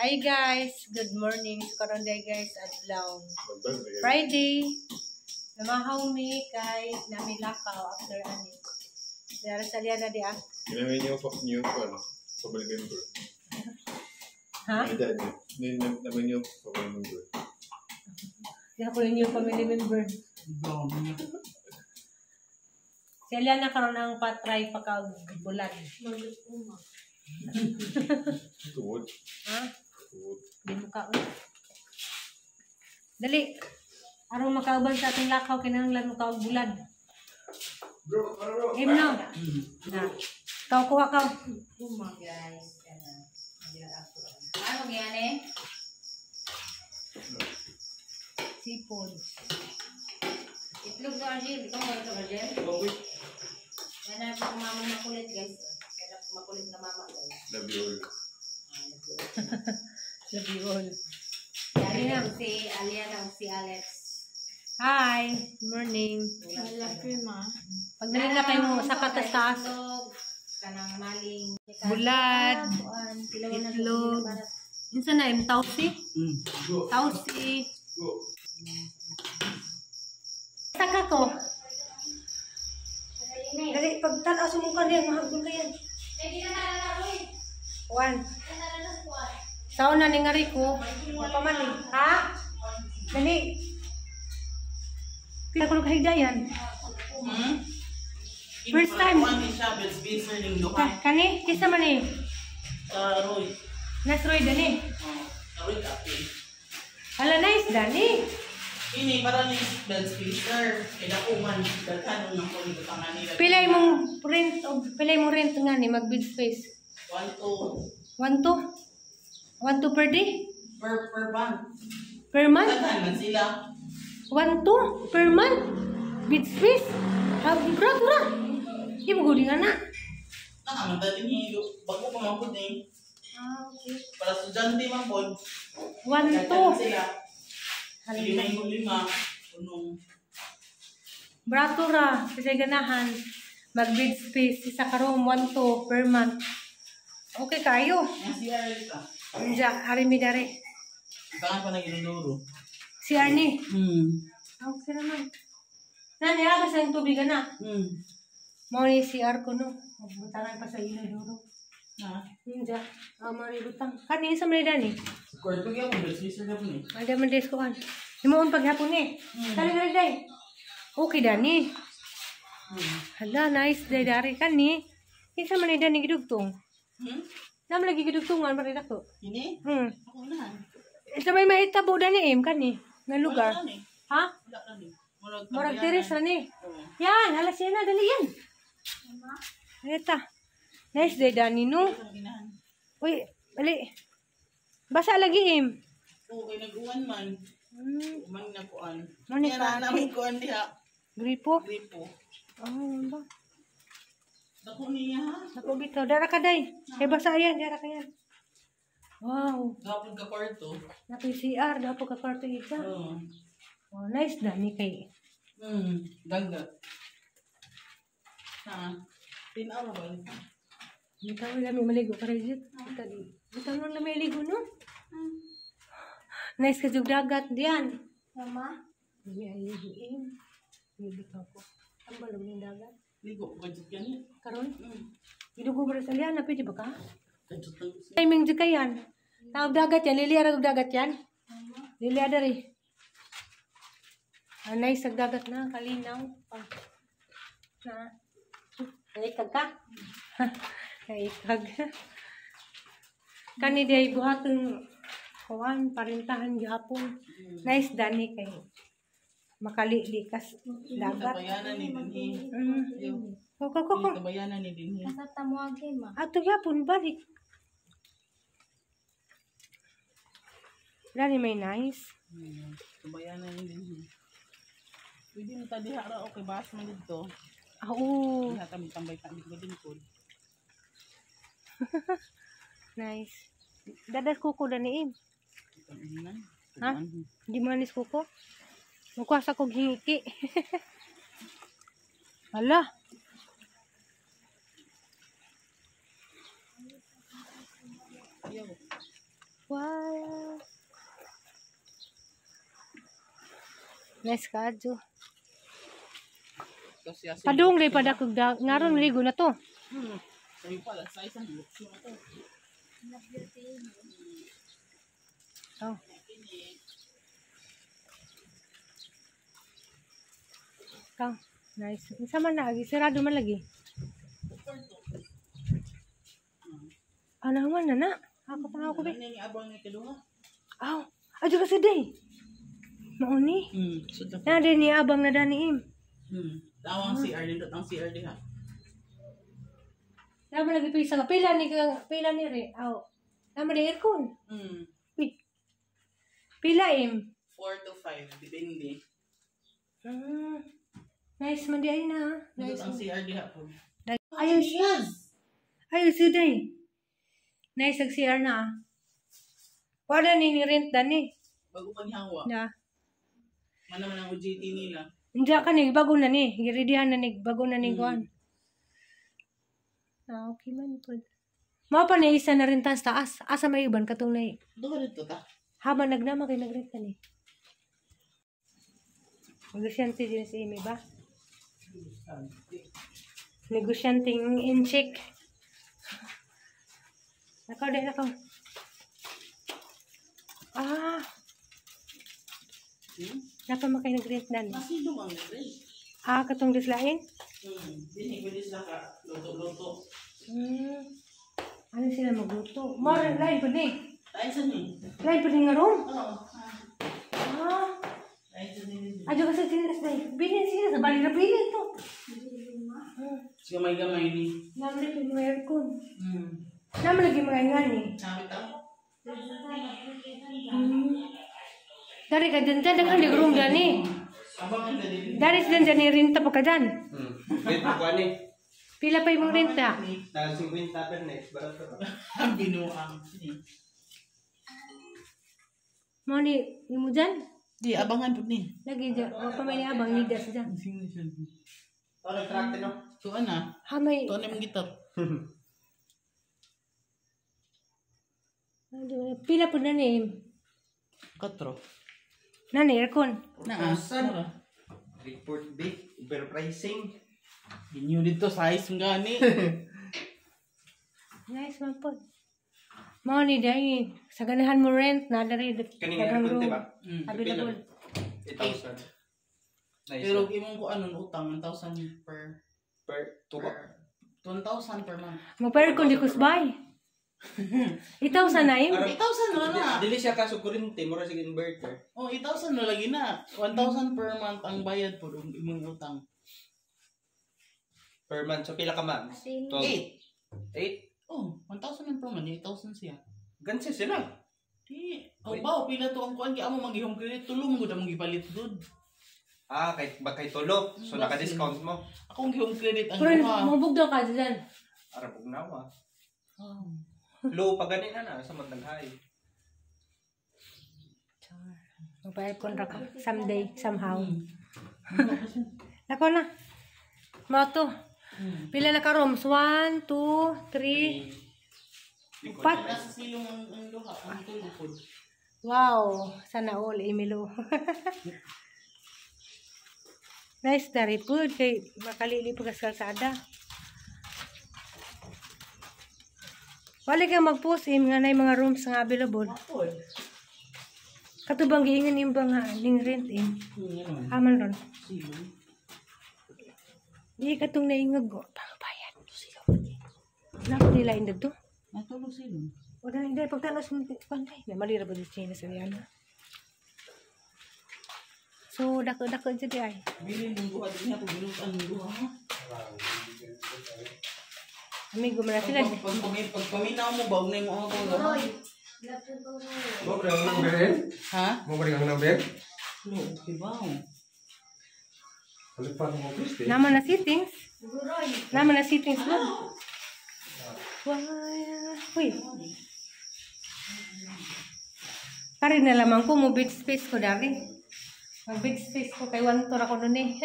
Hi guys, good morning. So karon day guys, adlaw Friday. Namahaw mi kay nami lakaw after ani. Dara sa liya na di ah. Kinamin niyo niyo ko ano, family member. Ha? Ay, dad, namin niyo family member. Di ako ninyo family member. Si Aliana karon ang patry pagka bulan. Tuod. Ha? Tuod. Di mo ka. Dali. Aron makauban sa ating lakaw, kinahanglan mo kaog bulad. Bro, ano bro? Game no. Na. Kau kuha ka. Guys, ano yan eh? Seafood. Itlog na Arjel. Ikaw mo ito, Arjel? Yan na po mama makulit, guys. Yan na makulit na mama, guys. Love you all. Love you all. Yari na si Aliana o si Alex. Hi. Good morning. Malaki, ma. Pagdali na kayo mo sa katas-taas. Kanang maling. Bulad. Itlog. Insa na im tausi? Tausi. Go. Saka ko. Dali pag tan-aw sa mong kaniya mahagol ka yan. Juan. Sao na ni nga Rico? Napaman eh. Ha? Dali. Pila ko kahigdayan. Hmm? First time. Kuan ni siya, Bell Spencer ning duha. Kani? Kisa man eh. Sa Roy. Nas Roy dani. Oh, sa Roy Cafe. Hala, nice dani. Ini para ni Bell Spencer. Kay dako man daghan nang kuan butangan nila. Pila imong rent og pila imong rent nga ni mag bed space? 1 2. 1 2. 1 2 per day? Per month. Per month? Daghan man sila. 1 2 per month? Bed space? Ha, bra bra. Di mo gudi nga na. Naka man dati ni bago pa man pud ni. Ah, okay. Para estudyante man pod. 1 Daghan 2. sila. Lima yung lima. Unong Brato ra kasi ganahan mag bed space isa ka room 1 2 per month. Okay kayo. Ang CR ka. Unja, ari mi dare. Tangan pa nang inodoro. Si Arnie. Okay naman. Nani, aga sa tubig na. Mao ni CR ko no. Magbutangan pa sa inodoro. Na. Unja, ah, mao ni butang. Kani sa man dani. Kwarto gyud Bell Spencer na po ni. Ada man des koan. Himuon paghapon ni. Dali dali dai. Okay dani. Hala, nice day dari kani. Kinsa man ni dani gidugtong? Hmm? Nam lagi gidugtungan pa rin ako. Ini? Ako na. Sa may mahitabo dani im kani nga lugar. Wala na ni. Ha? Wala na ni. Murag Murag tambayanan. teres ra ni. Oo. Yan, hala siya na dali yan. Eta. Nice day dani no. Ang ginahan. Uy, dali. Basa lagi im. Oo, kay nag-uwan man. Uman na kuan. Ano ni Kaya na ka? namin kuan diha. Gripo. Gripo. Oh, yan ba? Dako niya ha. Nako bitaw dara ka day. Kay basa yan, dara ka yan. Wow, Gapon ka kwarto. na PCR dapo ka kwarto isa. Oo. Oh, nice dani kay. Dagat. Ha. Tinaw ba ni? Bitaw lami maligo ka Regit. Bitaw di. Bitaw lang lami ligo no. Nice ka jug dagat diyan. Mama? Lami ay ligo im. Ligo ko. Tambal ng dagat. Ligo ko kadjut gani. Karon, gidugo ba sa liana pwede ba ka? Kadjut lang ko siya. Timing jud kayan. Tawag dagat yan, liliya ra og dagat yan. Liliya dari. Ah, nice ag dagat na, kalinaw. Ah. Na. Naikag ka? Naikag. Kani di ay buhaton kuan parintahan gihapon. Nice dani kay makalili kas dagat. Kabayanan ni dinhi. Ko ko ko. ko. Kabayanan ni dinhi. Nasa tamuagi, ma. Ato gyapon balik. Dani may nice. Kabayanan ni dinhi. Pwede mo ta diha ra okay bas man didto. Ah, oo. Diha kami tambay ta dito din ko. Nice. Dadas kuko dani im. Ha? Di mo anis kuko? Magkuha sa kog hingiki. Hala. Wow. Nice ka adyo. Padung lay padakog da ngaron ligo na to. Sabi pala sa isang luxo na to. Oh. Ka, nice. Unsa man na agi sarado man lagi. Ano man na na? Ako pa ako be. Ano yung abang ni kaduha? Aw, adyo kasi day. Mauni. Sud Na din ni abang na dani im. Tawang CR nindot ang CR diha. Naman lagi pisa ka pila ni ka pila ni re. Aw. Naman di aircon. Uy. Pila im. 4 to 5 depende. Nice man di ay na. Nindot Nice. ang CR diha po. Ayos siya. Ayos siya day. Nice ang CR na. Wala ni ni rent dani. Bago pa nihawa. Na. Mana man ang OJT nila. Hindi ka ni bago na ni. Giridihan na ni bago na ni kuan. Ah, okay man pod. Mao pa ni isa na rin taas taas. Asa may uban katong nay. Duha dito ta. Haba nagnama kay nagrent ni. Negosyante din si Amy ba? Negosyanteng in check. Nakaw dahil nakaw. Ah. Napa makay nag-rent na ni. Masilong ang rent. Ah, katong dislain? Dili pwede sila ka luto-luto. Ano sila magluto? More lain pa ni. Lain sa ni. Lain pa ni nga room? Oo. Ah. Lain sa ni. Adyo kasi sila sa bilin sila sa bali na bilin to. Gamay-gamay ni. Naman lagi mga aircon. Naman lagi mga ingani. Sabi ta. Dari ka dyan dyan, daghan di room dyan eh. Abang ang dali. Dari sila dyan ni renta pa ka dyan. Wait, kuha ni. Pila pa imong renta? Tag 50 per next, barato ra. Ang binuang. Mo ni imo dyan? Di abangan pud ni. Lagi dyan. Wa pa may ni abang ni das dyan. To nag-track no. Tuan na. Ha may Tuan na imong gitar. Pila po na ni? Katro. Na ni aircon. Naa. Report B, overpricing. Ginyo dito size ng gani. Nice man po. Mao ni dai sa ganahan mo rent na dari Kaning aircon di ba? Available. 8,000. Nice. Pero imong ko ano utang 1,000 per per tuba. 1,000 per month. Magpa-aircon di kusbay. 8,000 na im. 8,000 na na. Dili siya kaso kuryente, mura sig inverter. Oh, 8,000 na lagi na. 1,000 per month ang bayad po ug imong utang. Per month. So pila ka months? 12. 8. 8? Oh, 1,000 per month, 8,000 siya. Gansi sila. Di, oh, bawo pila to ang kuan kay amo magihong credit tulo man gud among gipalit gud. Ah, kay ba kay tulo. So naka-discount mo. Akong gihong credit ang Pero duha. mabugdaw ka dyan. Ara bugnawa. Oh. Low pa gani na na sa magdaghay. Magpa-aircon ra ka. Someday, somehow. Nako na. Mao to. Pila na ka rooms? 1, 2, 3, 4. Nasa silong ang duha, ang tulo pod. Wow! Sana all, Emilo. Nice dari po. Kay makalili pa sa kalsada. Wala kang mag-post im nga na mga rooms nga available. Apol. Katubang giingan im ba nga ning rent im. Aman ron. Silong. Di katong naingag go. Pangbayad. Nako nila indad to. Natulog silong. Wala na hindi. Pagtanos mo, panday. Na mali ra ba di China sa Rihanna? So, dako-dako dyan di ay. Bilin ng duha din ako binutan ng duha. Ha? Amigo man na sila. Pag paminaw mo ba, ugnay mo ako. Mo ba ang number eh? Ha? Mo ba ang number? No, okay ba? Ano pa mo Kristi? Naman na sittings. Naman na sittings mo. Wow. Uy. Pare na lamang ko, mo bed space ko dari. Mag bed space ko kay one tour ako nun eh.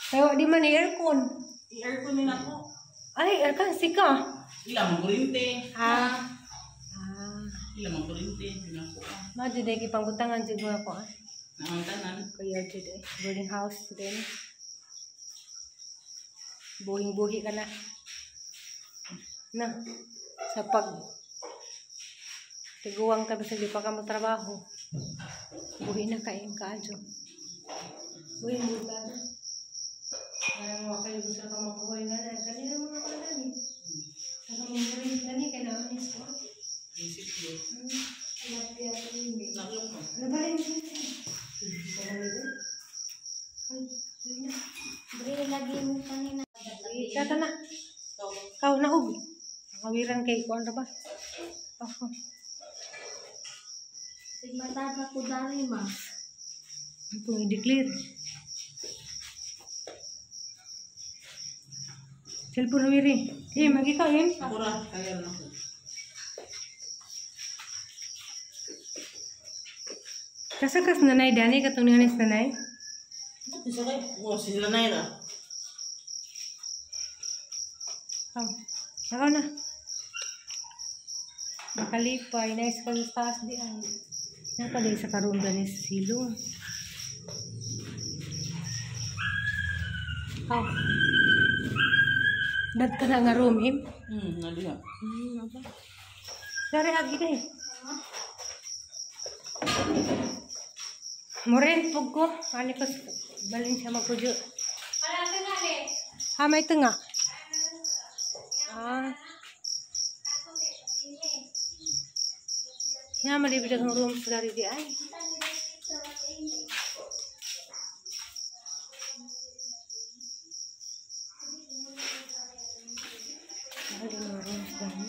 Kaya di man aircon. I-aircon nila ako. Ay, aircon sika. Ila mang kurinte. Ah. Ah. Ila mang kurinte. Yun ako. Madyo dahil ipangbutangan siguro ako ah. Ang tanan. Kuya jud eh. Boarding house din. Buhing-buhi ka na. Na. Sa pag tiguang ka bisag di pa ka mo trabaho. Buhi na kain ka adyo. Buhing-buhi ka na. Parang wa kayo gusto ka mabuhay na na. Kanina mga kanan eh. Saka mo rin kani kay naman is ko. Ano ba rin? Bre, lagi mo kanina. Kata na. Kau na og. Nakawiran kay kuan ra ba? Ako. Tigmatata ko dari ma. Itong i-declare. Cellphone wiri. Eh, magi ka eh. Ako ra, kaya na ako. Kasa kas nanay dani katong ni nanay. Isa kay, oh, si nanay ra. Oh, sakaw na. Makalipay, nice ka sa taas di ay. Napalay sa karoon dani sa silong. Oh. Dad ka na nga room, im? Naliha. Aba. Dari agi day. Moren pug ko. Ani ko balin siya magpudyo. Ha, may tunga. Ah. Nga malibid ang room sa dari di ay. Dali mga rooms dami.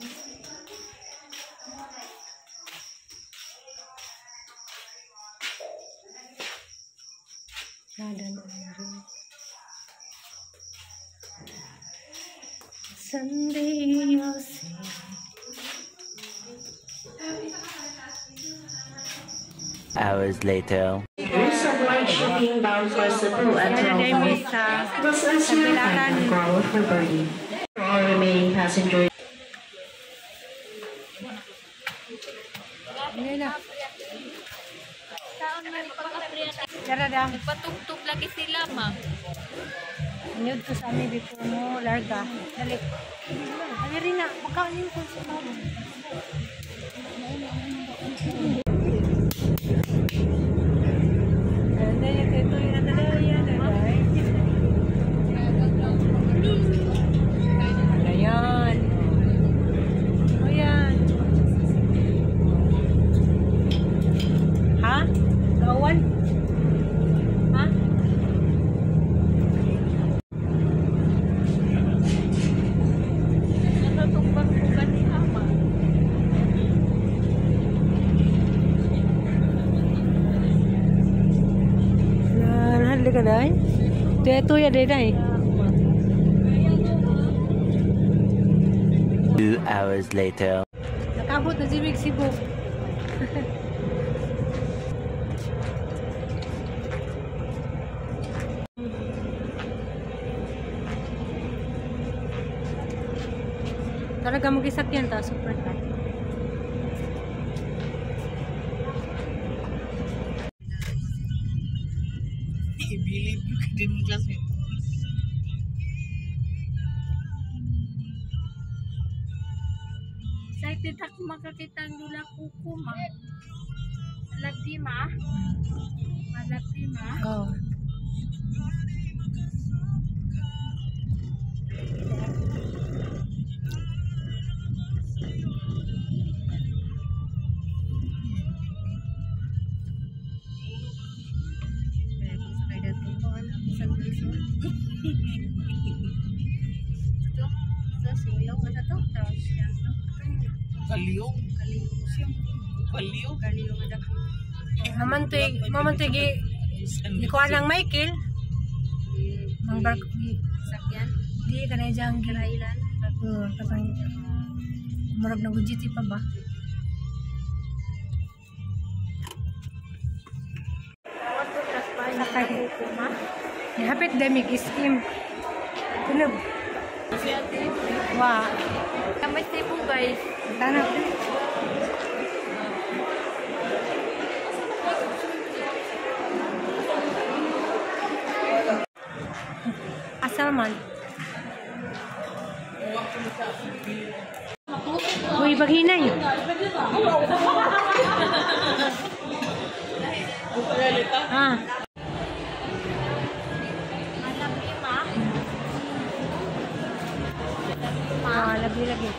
Nada na ang room. Sunday you'll see. Hours later. Shipping bound for Cebu at Ano 12. sa This is your final call for boarding. For all remaining passengers. Ano na? Tara da. Nagpatugtog lagi sila ma. Nude to sa amin before mo larga. Dali. Dali rin na. Magkaon yung kung sa tao. Ayan. Ayan. Ha? Gawan? Ha? Nakatumbang ko kanina ma. Nahali ka na eh? Ito ya din ay. 2 hours later. Nakabot na si Cebu. Talaga mag-isakyan ta, super car. I-believe you ka din mong classmate. Excited ako makakita ang lula kuko ma. Malagdi ma. Malagdi ma. Oh. Ito, ito singlong ano to? Kaliyong. Kaliyong. Kaliyong ada. Maman to'y gi gikuha ng Michael. Mang bark Sakyan. di ka na diyang Kailan? Oo, katang murag na GT pa ba? Sakay. Hapit demig iskim. Tunog. Wa. Kamay Cebu guys. Tanap. Asa man? Uy, baghinay. Ah. Ah, labi lagi.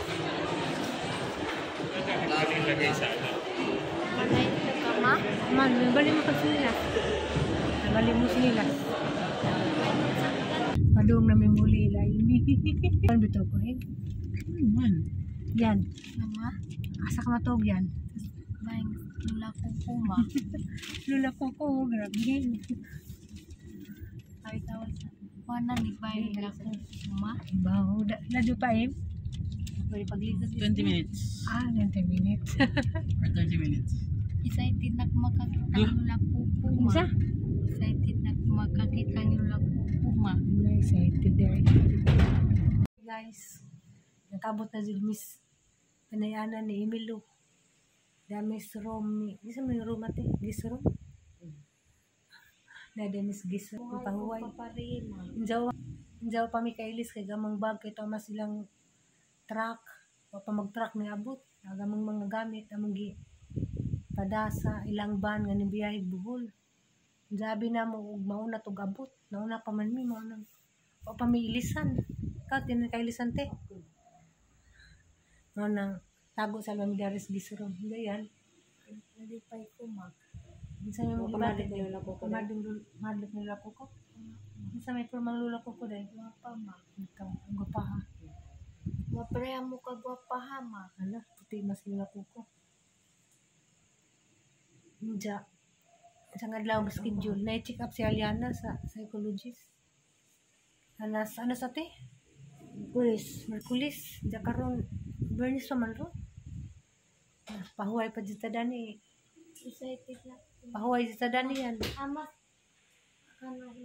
Man, bali mo kasi nila. Bali mo sila. Padung na may muli laimi. Ano bitaw ko eh? Man. Yan. Mama, Asa ka matog yan? bang lula ko kuma. Lula ko ko, grabe. Ay tawag sa wala ni bang lula ko kuma. Baho, ladyo pa eh. 20 minutes. Ah, 20 minutes. Or 30 minutes. Excited na makakita ang lula ko kuma. Isa? Excited na makakita ang lula ko kuma. I'm excited there. Guys, nakabot na si Miss Panayana ni Emilio. Damis room ni. Isa may room ate? Gis room? Na damis gis room. Pahuway. Injaw, injaw pa mi kailis kay gamang bag kay tama silang truck. O pa mag-truck ni abot. Gamang mga gamit among gi padasa ilang van nga ni biyahe Bohol. Sabi na mo og mauna tog abot. Nauna pa man mi mauna. O pa mi ilisan. Ikaw tinan kay ilisan te. Mao nang tago sa Lamidares Gisurom. Hindi yan. Nalipay kuma. Minsan may mga nila ko. Madlok nila ko ko. Minsan may purmang lula ko ko dahil. Gwapa ma. Ikaw, ang gwapa ha. Mapareha mo ka gwapa ha ma. Ala, puti mas lula ko ko. Inja. Sa adlaw schedule. Na-check up si Aliana sa psychologist. Anas, ano sa te? Merkulis. Merkulis. Diya karon Bernice pa man ro. Pahuway pa dito dani. Excited na. Pahuway dito dani yan. Ama. Ano